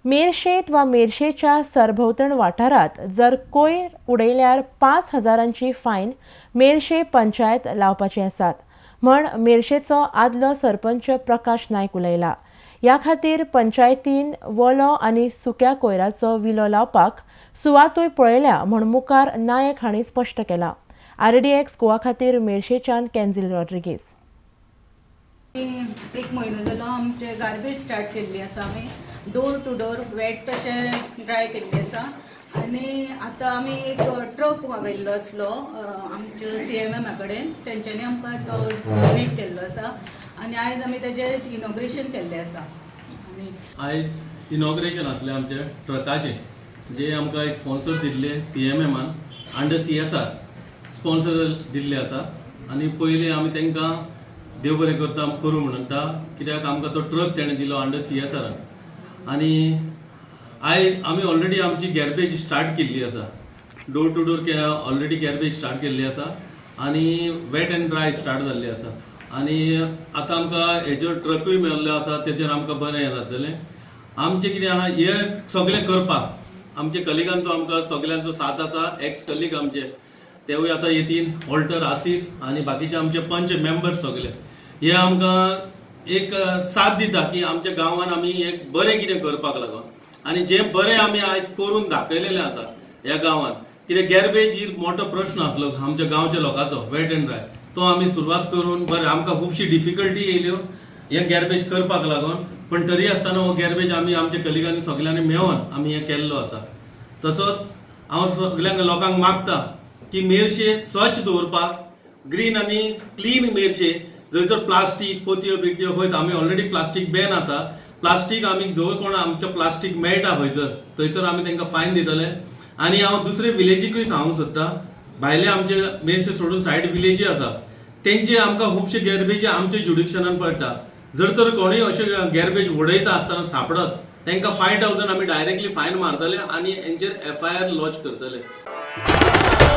मेरशेंत वा मेरशेच्या सरभोंवतण वाठारांत जर कोयर उडयल्यार 5 हजारांची फायन मेरशे पंचायत लावपाची आसात म्हण मेरशेचो आदलो सरपंच प्रकाश नायक उलयला. ह्या खातीर पंचायतीन वलो आनी सुक्या कोयराचो विलो लावपाक सुवातूय पळयल्या म्हूण मुखार नायक हांणी स्पश्ट केलां. आरडीएक्स गोवा खातीर मेरशेच्यान कॅन्झील रॉड्रिगीस. एक म्हयनो जालो, आमचे गार्बेज स्टार्ट केल्ली आसा. आमी डोर टू डोर वेट तशें ड्राय केल्ली आसा आनी आतां आमी एक ट्रक मागयल्लो आसलो आमच्या सीएमएमा कडेन. तेंच्यांनी आमकां तो डोनेट केल्लो आसा आनी आयज आमी तेजें इनॉग्रेशन केल्लें आसा आनी आयज इनॉग्रेशन आसलें आमच्या ट्रकाचें, जे आमकां स्पॉन्सर दिल्ले सीएमएमान, अंडर सीएसआर स्पॉन्सर दिल्ले आसा. आनी पयलीं आमी तांकां देव बरें करता करूं म्हणटा, कित्याक आमकां तो ट्रक तेणें दिलो अंडर सीएसआरान. आनी आयज आमी ऑलरेडी आमची गॅर्बेज स्टार्ट केल्ली आसा. Door to door already garbage start केल्ली आसा आनी वेट अँड ड्राय स्टार्ट जाल्ली आसा. आनी आतां आमकां हेजेर ट्रकूय मेळिल्लो आसा, तेजेर आमकां बरें हें जातलें. आमचें कितें आहा, हें सगळें करपाक आमचे कलिगांचो आमकां सगल्यांचो साथ आसा. एक्स कलीग आमचे तेवूय आसा, येतीन वॉल्टर आसीस आनी बाकीचे आमचे पंच मेंबर्स सगळे, हे आमकां एक साथ दिता की आमच्या गांवान आमी एक बरें कितें करपाक लागून. आनी जें बरें आमी आयज करून दाखयलेलें आसा ह्या गांवान, कितें गॅर्बेज ही मोठो प्रश्न आसलो आमच्या गांवच्या लोकांचो, वेट अँड ड्राय, तो आमी सुरवात करून बरें. आमकां खुबशी डिफिकल्टी येयल्यो हें गॅर्बेज करपाक लागून, पण तरी आसतना हो गॅर्बेज आमी आमच्या कलिगांनी सगल्यांनी मेळोन आमी हें केल्लो आसा. तसोच हांव सगल्यांक लोकांक मागता की मेरशे स्वच्छ दवरपाक, ग्रीन आनी क्लीन मेरशे. जंयसर प्लास्टीक पोतयो बितयो खंयच, आमी ऑलरेडी प्लास्टीक बॅन आसा. प्लास्टीक आमी जंय कोण आमचें प्लास्टीक मेळटा खंयसर, थंयसर आमी तांकां फायन दितले. आनी हांव दुसरे विलेजीकूय सांगूंक सोदता, भायले आमचे मेरशे सोडून सायड विलेजी आसा, तेंचे आमकां खुबशे गॅर्बेजी आमच्या ज्युडिक्शनान पडटा. जर तर कोणूय अशे गॅर्बेज उडयता आसतना सापडत, तांकां 5,000 आमी डायरेक्टली फायन मारतले आनी हेंचेर एफआयआर लॉन्च करतले.